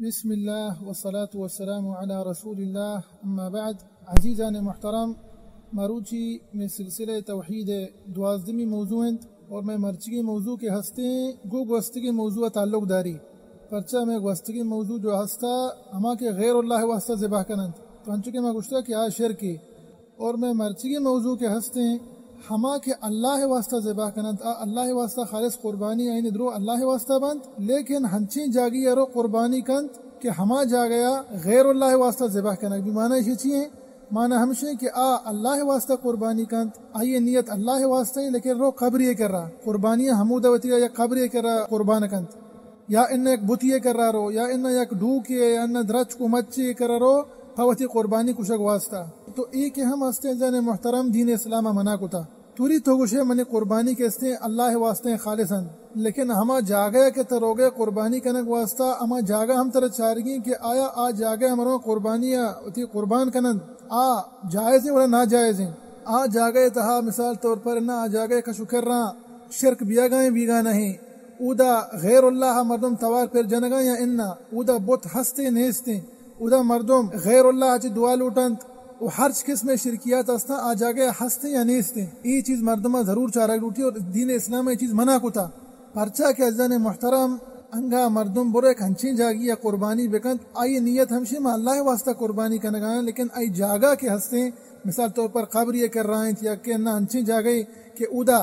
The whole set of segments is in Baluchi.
بسم اللہ والصلاة والسلام علی رسول اللہ، اما بعد۔ عزیزان محترم، مروچی میں سلسلہ توحید دوازدہمی موضوع انت اور میں مرچگی موضوع کے ہستے گو گوستگی موضوع تعلق داری۔ پرچہ میں گوستگی موضوع جو ہستا ہما کے غیر اللہ واسطہ ذبح کنند، تو انچو کہ میں گوشتا کہ آ شرکی۔ اور میں مرچگی موضوع کے ہستے ہما کہ اللہ واسطہ ذبح کنند، آ اللہ واسطہ خالص قربانی آئین درو اللہ واسطہ بنت، لیکن ہنچیں جاگی رو قربانی کنت کہ ہما جاگہ غیر اللہ واسطہ ذبح کنگ بھی۔ معنی ایشی چی ہیں؟ معنی ہمشی کہ آ اللہ واسطہ قربانی کنت، آئی نیت اللہ واسطہ ہیں، لیکن رو قبری کرا قربانی ہمود وتی یا قبری کرا قربان کنت۔ یا انہ یک بتی کرا رو، یا انہ یک ڈوکے، یا انہ درچک و مچے کرا رو، پہ وتی قربانی کشگ واسطہ۔ تو اے کہ ہم ہستیں عزیزان محترم دین اسلام منع کتا۔ توری تو گوشے منی قربانی کہ ہستیں اللہ واسطہ خالصاً، لیکن ہما جاگہ کہ تروگے قربانی کنگ واسطہ، ہما جاگہ ہم ترا چارگی کہ آیا آ جاگہ مرو قربانی وتی قربان کنند، آ جائز ہیں ولا ناجائز ہیں؟ آ جاگہ تہا مثال طور پر نہ آ جاگہ کشو کرا شرک بیاگائیں بیگا نہیں۔ اودا غیر اللہ مردم توار پر جنگا یا انا، اودا بت ہستے نیستے، اودا مردم غیر اللہ چی دعا لوٹنت و ہرچ قسم شرکیات ہستاں، آ جاگہ ہستے یا نیستے، ای چیز مردم ضرور چارگ لوٹی اور دین اسلام ای چیز منع کتا۔ پرچا کہ عزیزان محترم، انگا مردم برو یک ہنچیں جاگی قربانی بکنت، آئی نیت ہمشی ما اللہ واسطہ قربانی کنگا ہیں، لیکن آئی جاگہ کہ ہستیں، مثال طور پر قبری کرا انت یا کہ نہ انچیں جاگہے کہ اودا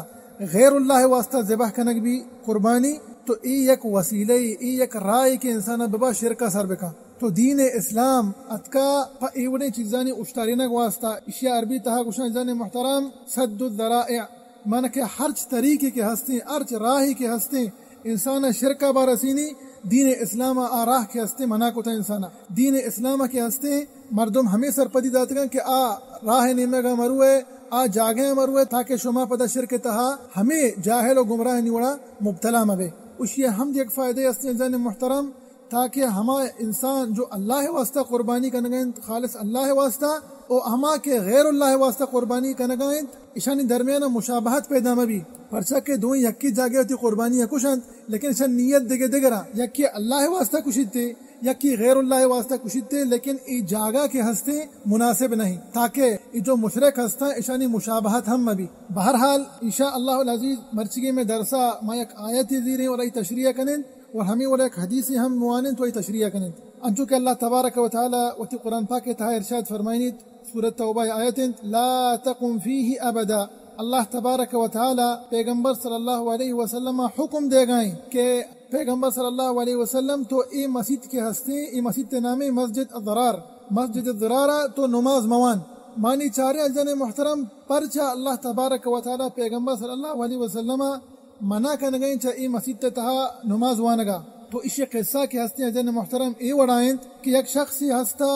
غیر اللہ واسطہ ذبح کنگ بی قربانی، تو ای یک وسیلہ ای، ای یک راہ ای کہ انسان ببا شرکا سر بکا۔ تو دین اسلام اتکا پہ ای وڑیں چیزانی اشتارینگ واسطہ، اشیا عربی تہا گوشن عزیزان محترم سد الذرائع، معنی کہ ہرچ طریقے کہ ہستیں، ہرچ راہی کہ ہستیں، انسان شرکا با رسینی، دین اسلام آ راہ کہ ہستیں منع کتا انسان۔ دین اسلام کہ ہستیں مردم ہمیں سرپدی داتگاں کہ آ راہ نیمگا مروے، آ جاگہ مروے، تاکہ شما پدا شرک تہا ہمیں جاہل و گمراہ نیوڑا مبتلا مبے۔ اشی ہم یک فائدہ ہستیں عزیزان محترم، تاکہ ہما انسان جو اللہ واسطہ قربانی کنگا انت، خالص اللہ واسطہ، و ہما کہ غیر اللہ واسطہ قربانی کنگا انت، اشانی درمیان مشابہت پیدا مبی، پرچا کہ دوئیں یکی جاگہ وتی قربانی کشنت، لیکن اشان نیت دگہ دگرا، یکی اللہ واسطہ کشیتے، یکی غیر اللہ واسطہ کشیتے، لیکن ای جاگہ کہ ہستیں مناسب نہیں، تاکہ ای جو مشرک ہستاں اشانی مشابہت ہم مبی۔ بہرحال، ان شاء اللہ العزیز، مرچگی میں درسا ما یک آیت زیریں اور ای تشریح کنیں۔ و ہمے وڑ یک حدیثے ہم بوانیں تو آئی تشریح کنیں۔ انچو کہ اللہ تبارک و تعالی وتی قرآن پاک ء تہا ارشاد فرمائینیت، سورۃ توبہ ء آیت انت، لا تقم فیہ ابدا۔ اللہ تبارک و تعالی پیغمبر صلی اللہ علیہ وسلم ء حکم دیگائیں کہ پیغمبر صلی اللہ علیہ وسلم تو اے مسیت کہ ہستیں، اے مسیت نامیں مسجد الضرار، مسجد الضرار ء تو نماز موان۔ معنی چاریں عزیزان محترم، پرچا اللہ تبارک و تعالی پیغمبر صلی اللہ علیہ وسلم ء منع کنگائیں چہ اے مسیت ء تہا نماز وانگا۔ تو اشی قصہ کہ ہستیں عزیزان محترم اے وڑا انت کہ یک شخصے ہستا،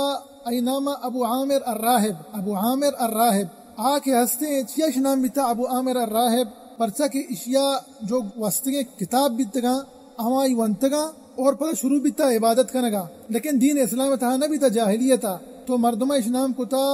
آئی نام ابو عامر الراہب، ابو عامر الراہب۔ آ کہ ہستیں چیا اش نام بیتا ابو عامر الراہب؟ پرچا کہ اشیا جو وستگیں کتاب بیتگاں، ہمائی ونتگاں اور پدا شروع بیتا عبادت کنگا، لیکن دین اسلام تہا نہ بیتا، جاہلیتا۔ تو مردمہ اش نام کتا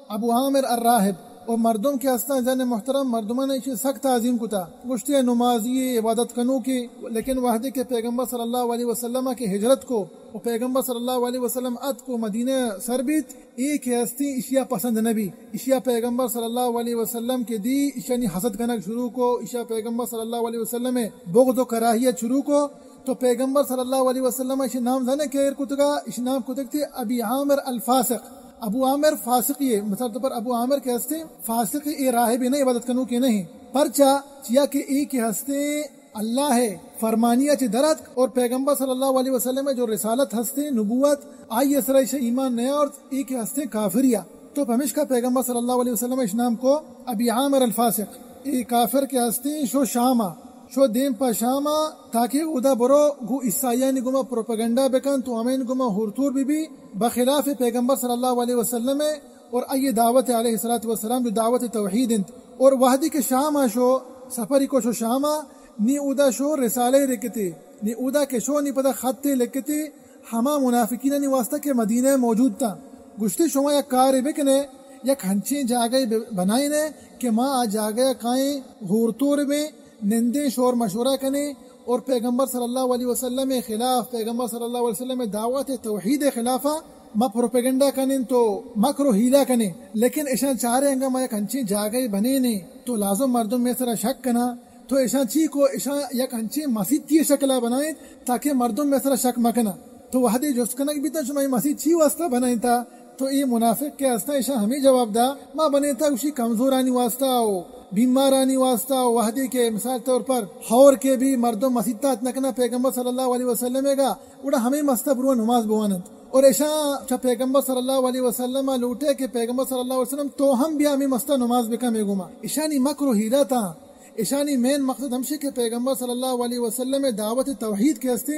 ابو عامر الراہب۔ و مردم کہ ہستاں عزیزان محترم، مردمان ایشی سک تعظیم کتا، گوشتی نمازی عبادت کنوکے۔ لیکن وہدے کہ پیغمبر صلی اللہ علیہ وسلم کہ ہجرت کو و پیغمبر صلی اللہ علیہ وسلم اتک و مدینہ سر بیت، اے کہ ہستیں ایشیا پسند نبی، ایشیا پیغمبر صلی اللہ علیہ وسلم کہ دی ایشانی حسد کنگ شروع کو، ایشیا پیغمبر صلی اللہ علیہ وسلم بغض و کراہیت شروع کو۔ تو پیغمبر صلی اللہ علیہ وسلم ایشی نام زانے کہ ایر کتگا، ایشی نام کتگ تھے ابی عامر الفاسق۔ ابو عامر فاسقی ہے، مثال طور پر ابو عامر کہ ہستیں فاسق، اے راہبے نہ، عبادت کنوکے نہیں۔ پرچا؟ چیا کہ اے کہ ہستیں اللہ فرمانیا چہ در اتک اور پیغمبر صلی اللہ علیہ وسلم جو رسالت ہستیں، نبوت، آئی سرا ایشی ایمان نیا اور اے کہ ہستیں کافریا۔ تو پمشکا پیغمبر صلی اللہ علیہ وسلم ایش نام کو ابی عامر الفاسق۔ اے کافر کہ ہستیں شو شاما، شو دیم پہ شاما، تاکہ اودا برو گو عیسائیانی گما پروپیگنڈا بکن، تو ہمین گما ہورتور بی بی، بخلاف پیغمبر صلی اللہ علیہ وسلم اور آئی دعوت علیہ الصلوۃ والسلام جو دعوت توحید انت۔ اور وہدی کہ شاما شو، سفری کو شو شاما، نی اودا شو رسالے لکھتے، نی اودا کہ شو نی پدا خطے لکھتے، ہما منافقینانی واسطہ کہ مدینہ موجود تا۔ گوشتے شما یک کارے بکنے، یک ہنچیں جاگہے ب-، بنائینے کہ ما آ جاگہ کائیں ہورتور بیں، نندیں، شور مشورہ کنیں اور پیغمبر صلی اللہ علیہ وسلم ءِ خلاف، پیغمبر صلی اللہ علیہ وسلم ءِ دعوت توحید ءِ خلاف ءَ ما پروپیگنڈا کنیں تو مکر و حیلہ کنیں، لیکن اشاں چاریں انگا ما یک انچیں جاگہے بنینیں تو لازم مردم مئے سرا شک کناں۔ تو اشاں چی کو؟ اشاں یک انچیں مسیتی شکلا بنائیں تاکہ مردم مئے سرا شک مکناں۔ تو وہدے جست کنگ بیتاں شما اے مسیت چی واسطہ بنائیں تا؟ تو اے منافق کہ ہستاں، ایشاں ہمے جواب دا، ما بنیتا گوشی کمزورانی واسطہ و بیمارانی واسطہ و وہدے کہ مثال طور پر ہور کے بھی مردم مسیت ات نہ کناں پیغمبر صلی اللہ علیہ وسلم ءِ گا، گڑا ہمے مستا برو نماز بواننت۔ اور ایشاں چہ پیغمبر صلی اللہ علیہ وسلم ءَ لوٹے کہ پیغمبر صلی اللہ علیہ وسلم تو ہم بیا ہمے مستا نماز بکن مئے گوما۔ ایشانی مکر و حیلہ تاں، ایشانی مین مقصد ہمشی کہ پیغمبر صلی اللہ علیہ وسلم ءِ دعوت توحید کہ ہستے،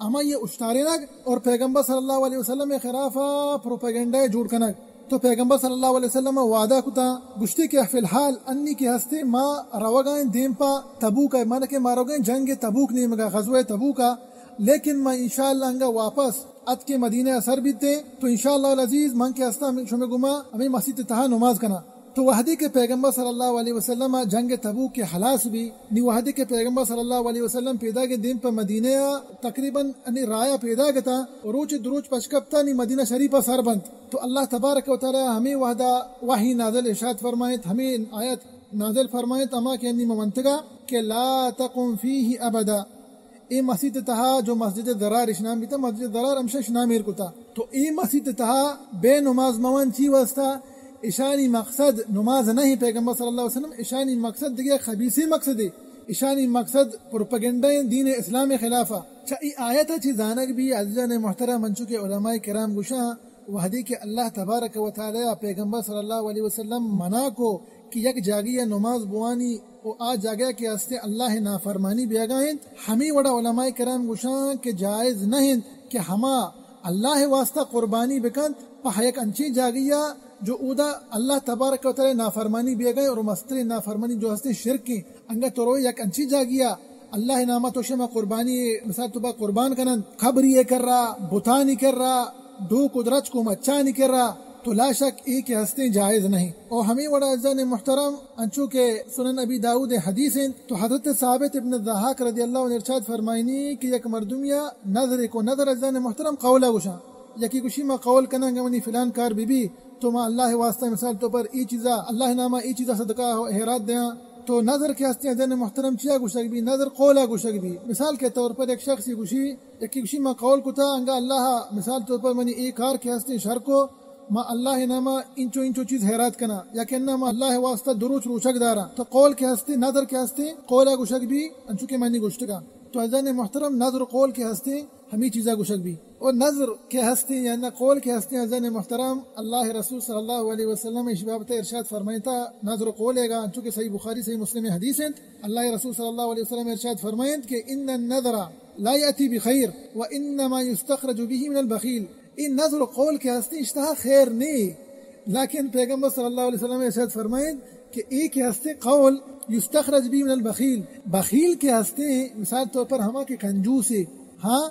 ہمائی ءَ اشتارینگ اور پیغمبر صلی اللہ علیہ وسلم ءِ خلاف ءَ پروپیگنڈا جوڑ کنگ۔ تو پیغمبر صلی اللہ علیہ وسلم ءَ وعدہ کتا، گوشتے کہ فی الحال انی کہ ہستے ما روگائیں دیم پا تبوک ءَ، معنی کہ ما روگائیں جنگ تبوک نیمگا، غزوہ تبوک ءَ، لیکن ما انشاءاللہ انگا واپس اتکے مدینہ ءَ سر بیتے، تو انشاءاللہ العزیز من کہ ہستاں شمے گوما ہمے مسیت تہا نماز کناں۔ تو وہدے کہ پیغمبر صلی اللہ علیہ وسلم ءَ جنگ تبوک کہ ہلاس بی، نی وہدے کہ پیغمبر صلی اللہ علیہ وسلم پیداگیں دیم پہ مدینہ ءَ تقریباً انی راہ ءَ پیداگ اتاں، روچ دو روچ پشکپتا نی مدینہ شریف ءَ سر بنت۔ تو اللہ تبارک و تعالی ہمے وہدا وحی نازل ارشاد فرمائیت، ہمے آیت نازل فرمائیت، ہما کہ انی ما منتگا کہ لا تقم فیہ ابدا۔ اے مسیت تہا جو مسجد ضرار اش نام بیتا، مسجد ضرار ہمشہ اش نام ایر کتا۔ تو اے مسیت تہا بے نماز موان چی واسطہ؟ اشانی مقصد نماز نہیں پیغمبر صلی اللہ علیہ وسلم، اشانی مقصد دیگہ خبیثیں مقصدے، اشانی مقصد پروپیگنڈا ہیں دین اسلام خلافا۔ چہ ای آیت چی زانگ بی عزیزان محترم، انچو کہ علماء کرام گوشاں، وہدے کہ اللہ تبارک و تعالی پیغمبر صلی اللہ علیہ وسلم منع کو کہ یک جاگہے نماز بوانی و آ جاگہ کہ ہستے اللہ نافرمانی بیگا انت، ہمے وڑا علماء کرام گوشاں کہ جائز نہ انت کہ ہما اللہ واسطہ قربانی بکنت پہ یک انچیں جاگہے جو اودا اللہ تبارک و تعالی نافرمانی بیگا انت اور مستریں نافرمانی جو ہستے شرک انت۔ انگا تو روئے یک انچیں جاگہے اللہ ناما تو شما قربانی، مثال تو با قربان کنن، قبری کرا، بتانی کرا، ڈوک و درچک و مچانی کرا، تو لا شک اے کہ ہستیں جائز نہیں۔ او ہمیں وڑا عزیزان محترم، انچو کہ سنن ابی داؤد حدیث انت، تو حضرت ثابت ابن الضحاک رضی اللہ عنہ ارشاد فرمائنی کہ یک مردمیا نذر کو، نذر عزیزان محترم قولا گوشاں، یکی گوشی ما قول کناں کہ منی فلان کار بی بی، تو ما اللہ واسطہ مثال تو پر ای چیزا، اللہ ناما ای چیزا صدقہ و خیرات دیاں۔ تو نذر کہ ہستی عزیزان محترم چیا گوشگ بی؟ نذر قولا گوشگ بی۔ مثال کے طور پر یک شخصی گوشی، یکی گوشی ما قول کتا انگا اللہ مثال تو پر منی ای کار کہ ہستی شر کو، ما اللہ ناما انچو انچو چیز خیرات کنا، یا کہ انا ما اللہ واسطہ دو روچ روچگ دارا۔ تو قول کہ ہستی، نذر کہ ہستی، قولا گوشگ بی، انچو کہ منی گوشتگا۔ تو عزیزان محترم نذر قول کہ ہستی، ہمیں چیزا گوشگ بی۔ و نذر کہ ہستی یا نہ قول کہ ہستی عزیزان محترم، اللہ رسول صلی اللہ علیہ وسلم اش بابت ارشاد فرمائیتا، نذر قول ہے گا، انچو کہ صحیح بخاری صحیح مسلم حدیث انت، اللہ رسول صلی اللہ علیہ وسلم ارشاد فرمائنت کہ ان النذر لا یأتی بخیر و انما یستخرج به من البخیل۔ اے نذر قول کہ ہستی اشتہا خیر نی، لیکن پیغمبر صلی اللہ علیہ وسلم ارشاد فرمائنت کہ اے کہ ہستی قول یستخرج به من البخیل، بخیل کہ ہستی مثال طور پر ہما کہ کنجوسی، ہاں،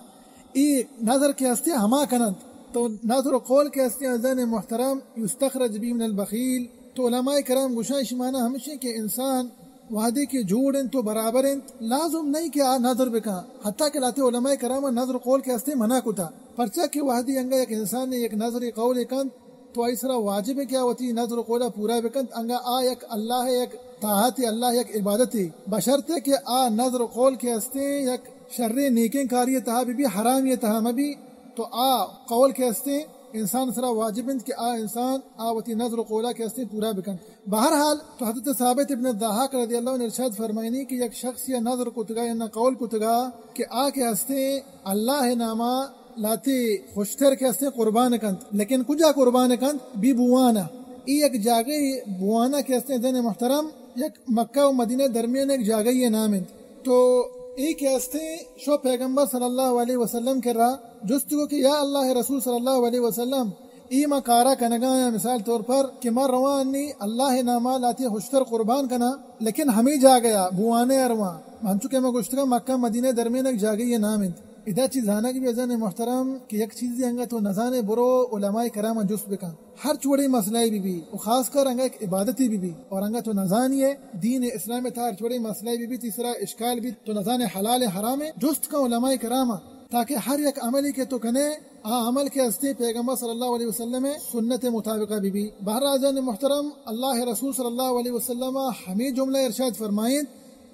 ای نذر کہ ہستی ہما کننت۔ تو نذر و قول کہ ہستی عزیزان محترم یستخرج به من البخیل۔ تو علماء کرام گوشاں اشی معنی ہمشی کہ انسان وہدے کہ جوڑ انت تو برابر انت، لازم نہیں کہ آ نذر بکن۔ حتیٰ کہ لاتے علماء کرام نذر و قول کہ ہستی منع کتا۔ پرچا کہ وہدی انگا یک انسان نے یک نذر قول کنت، تو آئی سرا واجب ہے کہ آ وتی نذر و قولا پورا بکنت، انگا آ یک اللہ یک طاعت، اللہ یک عبادت، بشرطے کہ آ نذر و قول کہ ہستے یک شریں نیکیں کاری تہا بی بی، حرامی تہا مبی، تو آ قول کہ ہستے انسان سرا واجب انت کہ آ انسان آ وتی نذر و قولا کہ ہستے پورا بکنت۔ بہرحال تو حضرت ثابت ابن الضحاک رضی اللہ عنہ ارشاد فرمائنی کہ یک شخص یا نذر کتگا یا نہ قول کتگا کہ آ کہ ہستے اللہ ناما لاتے خوشتر کہ ہستیں قربان کنت، لیکن کجا قربان کنت؟ بی بوانا۔ ای یک جاگہ بوانا کہ ہستیں عزیزان محترم، یک مکہ و مدینہ درمیان یک جاگہ یہ نام انت۔ تو ای کہ ہستیں شو پیغمبر صلی اللہ علیہ وسلم کرا جست کو کہ یا اللہ رسول صلی اللہ علیہ وسلم، ای ما کارا کنگا یا مثال طور پر کہ ما روانی اللہ ناما لاتے خوشتر قربان کنا، لیکن ہمیں جاگہ یا بوانے ارواں، ہنچو کہ ما گوشتگا مکہ مدینہ درمیان یک جاگہ یہ نام انت۔ ادا چی زانگ بی عزیزان محترم کہ یک چیزے انگا تو نزانے، برو علماء کرام جست بکن۔ ہرچ وڑیں مسئلہ بی بی، و خاص کر انگا یک عبادتے بی بی، اور انگا تو نزانی ہے، دین اسلام تا ہرچ وڑیں مسئلہ بی بی، تیسرا اشکال بی، تو نزانے حلال حرام، جست کن علماء کرام، تاکہ ہر یک عملی کہ تو کنے، آ عمل کہ ہستیں پیغمبر صلی اللہ علیہ وسلم سنت مطابقہ بی بی۔ بہرحال عزیزان محترم، اللہ رسول صلی اللہ علیہ وسلم ہمیں جملہ ارشاد فرمائیں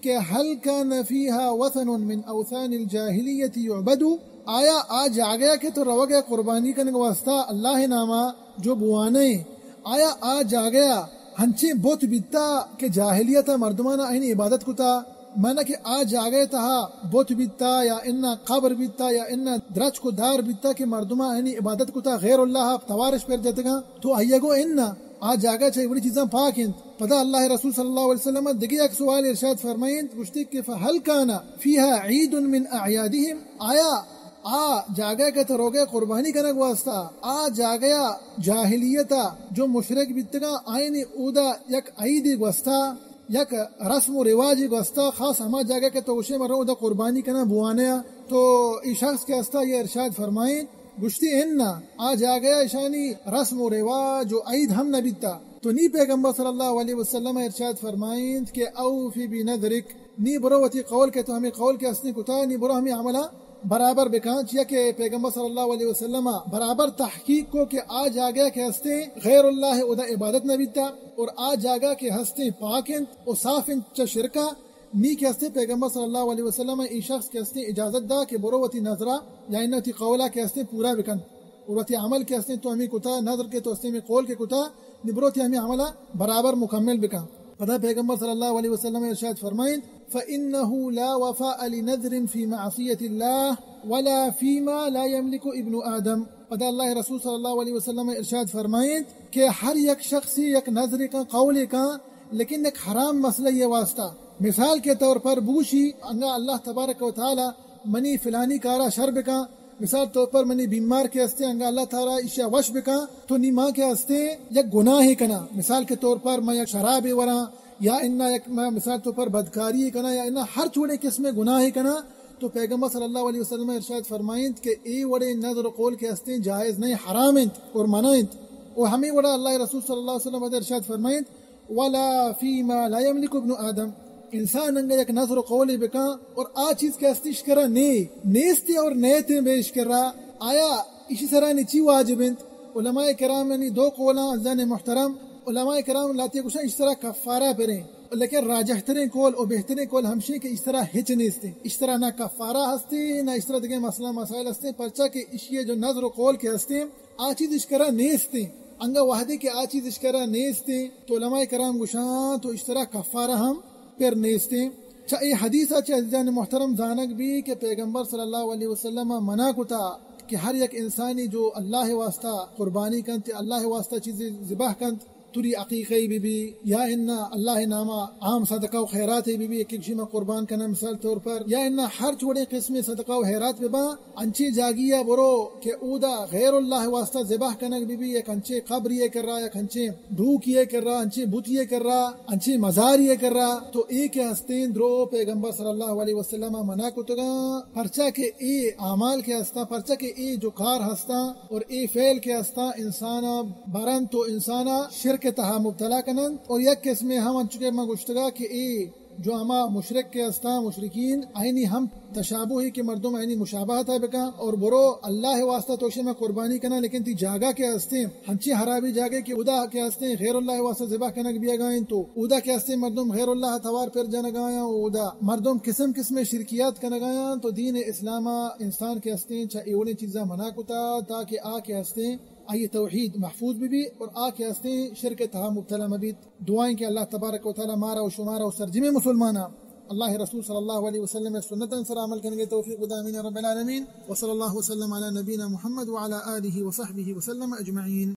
کہ هل كان فيها وثن من أوثان الجاهلية يعبد؟ آیا آ جاگہ کہ تو روگ ء قربانی کنگ واسطہ اللہ ناما جو بوانے، آیا آ جاگہ ہنچیں بت بیتا کہ جاہلیت ء مردمان آئینی عبادت کتا؟ مانا کہ آ جاگہ تہا بت بیتا یا انا قبر بیتا یا انا درچک و دار بیتا کہ مردمان آئینی عبادت کتا، غیر اللہ توارش پر جتگاں؟ تو آئی گو انا، آ جاگہ چہ وڑی چیزاں پاک انت۔ پدا اللہ رسول صلی اللہ علیہ وسلم دگہ یک سوال ارشاد فرمائینت، گوشتی کہ فهل كان فيها عيد من أعيادهم؟ آیا آ جاگہ کہ تو روگے قربانی کنگ واسطہ، آ جاگہ جاہلیت جو مشرک بیتگاں آئینی اودا یک عیدی گوستا، یک رسم و رواجی گوستا، خاص ہما جاگہ کہ تو گوشے مرو اودا قربانی کنا بوانے، تو ای شخص کہ ہستا یہ ارشاد فرمائیں، گوشتی انا، آ جاگہ اشانی رسم و رواج و عید ہم نہ بیتا۔ تو نی پیغمبر صلی اللہ علیہ وسلم ارشاد فرمائینت کہ اوف بنذرک، نی برو وتی قول کہ تو ہمیں قول کہ ہستیں کتا، نی برو ہمیں عملہ برابر بکن، چیا کہ پیغمبر صلی اللہ علیہ وسلم برابر تحقیق کو کہ آ جاگہ کہ ہستیں غیر اللہ ادا عبادت نہ بیتا اور آ جاگہ کہ ہستیں پاک انت و صاف انت چہ شرکا۔ نی کہ ہستیں پیغمبر صلی اللہ علیہ وسلم ای شخص کہ ہستیں اجازت دا کہ برو وتی نظرہ یا انہ وتی قولا کہ ہستیں پورا بکن اور وتی عمل کہ ہستیں تو ہمیں کتا، نظر کہ تو ہستیں میں قول کہ کتا، نی برو وتی ہمیں عملا برابر مکمل بکن۔ پدا پیغمبر صلی اللہ علیہ وسلم ارشاد فرمائیں، فإنه لا وفاء لنذر في معصية الله ولا فيما لا يملك ابن آدم۔ پدا اللہ رسول صلی اللہ علیہ وسلم ارشاد فرمائیں کہ ہر یک شخصی یک نذر کا قول کا، لیکن یک حرام مسئلہ یہ واسطہ، مثال کے طور پر بوشی انگا اللہ تبارک و تعالی منی فلانی کارا شر بکا، مثال طور پر منی بیمار کہ ہستیں انگا اللہ تعالی اشیا وش بکا، تو نی ما کہ ہستیں یک گناہ کنا، مثال کے طور پر میں یک شراب وراں یا انا یک میں مثال طور پر بدکاری کنا یا انا ہر چوڑے قسم گناہ کنا، تو پیغمبر صلی اللہ علیہ وسلم ارشاد فرمائیں کہ اے وڑے نذر و قول کہ ہستیں جائز نہیں، حرام انت اور منع انت۔ اور ہمیں وڑا اللہ رسول صلی اللہ علیہ وسلم ارشاد فرمائیں، ولا فيما لا يملك ابن آدم، انسان انگا یک نذر و قولے بکاں اور آ چیز کہ ہستی اشکرا نے، نیستی اور نیتیں بے اشکرا، آیا اشی سرا نی چی واجب انت؟ علماء کرام نی دو قولاں عزیزان محترم، علماء کرام لاتے گوشاں اشی سرا کفارہ پریں، لیکن راجح تریں قول و بہتریں قول ہمشی کہ اشی سرا ہچ نیستی، اشی سرا نہ کفارہ ہستی نہ اشی سرا دگہ مسئلہ مسائل ہستی، پرچا کہ اشی جو نذر و قول کہ ہستی آ چیز اشکرا نیستیں۔ انگا وہدے کہ آ چیز اشکرا نیستیں، تو علماء کرام گوشاں تو اشترا کفارہ ہم پر نیستیں۔ چہ اے حدیث چہ عزیزان محترم زانگ بی کہ پیغمبر صلی اللہ علیہ وسلم منع کتا کہ ہر یک انسانی جو اللہ واسطہ قربانی کنت، اللہ واسطہ چیزے ذبح کنت، توری عقیقہ بی بی یا انا اللہ ناما عام صدقہ و خیرات بی بی، کہ گشی ما قربان کناں مثال طور پر، یا انا ہر چوڑیں قسم صدقہ و خیرات ببا، انچیں جاگی ء برو کہ اودا غیر اللہ واسطہ ذبح کنگ بہ بی، یک انچیں قبری ء کرا، یک انچیں ڈوکی ء کرا، انچیں بتی ء کرا، انچیں مزاری ء کرا، تو اے کہ ہستیں درو پیغمبر صلی اللہ علیہ وسلم ء منع کتگاں، پرچا کہ اے اعمال کہ ہستاں، پرچا کہ اے جو کار ہستاں اور اے فعل کہ ہستاں انسان ء برنت و انسان ء شرک ء تہا مبتلا کننت اور یک قسمے ہم انچو کہ من گوشتگا کہ اے جو ہما مشرک کہ ہستاں، مشرکین، آئینی ہم تشابہ ہے کہ مردم آئینی مشابہت ء بکن اور برو اللہ واسطہ تو شما قربانی کناں، لیکن تی جاگہ کہ ہستیں ہنچیں حرابی جاگہ کہ اودا کہ ہستیں غیر اللہ واسطہ ذبح کنگ بیگا انت، تو اودا کہ ہستیں مردم غیر اللہ توار پر جنگایاں، اودا مردم قسم قسم شرکیات کنگایاں، تو دین اسلام ء انسان کہ ہستیں چہ ایوڑیں چیزاں منع کتا تاکہ آ کہ ہستیں آئی توحید محفوظ بہ بی اور آ کہ ہستیں شرک تہا مبتلا مہ بیت۔ دعائیں کہ اللہ تبارک و تعالی مارا و شمارا و سرجمیں مسلماناں اللہ رسول صلی اللہ علیہ وسلم سنتاں سر عمل کنگے توفیق بدا، آمین رب العالمین۔ وصلی اللہ وسلم علی نبینا محمد وعلی آلہ وصحبہ وسلم اجمعین۔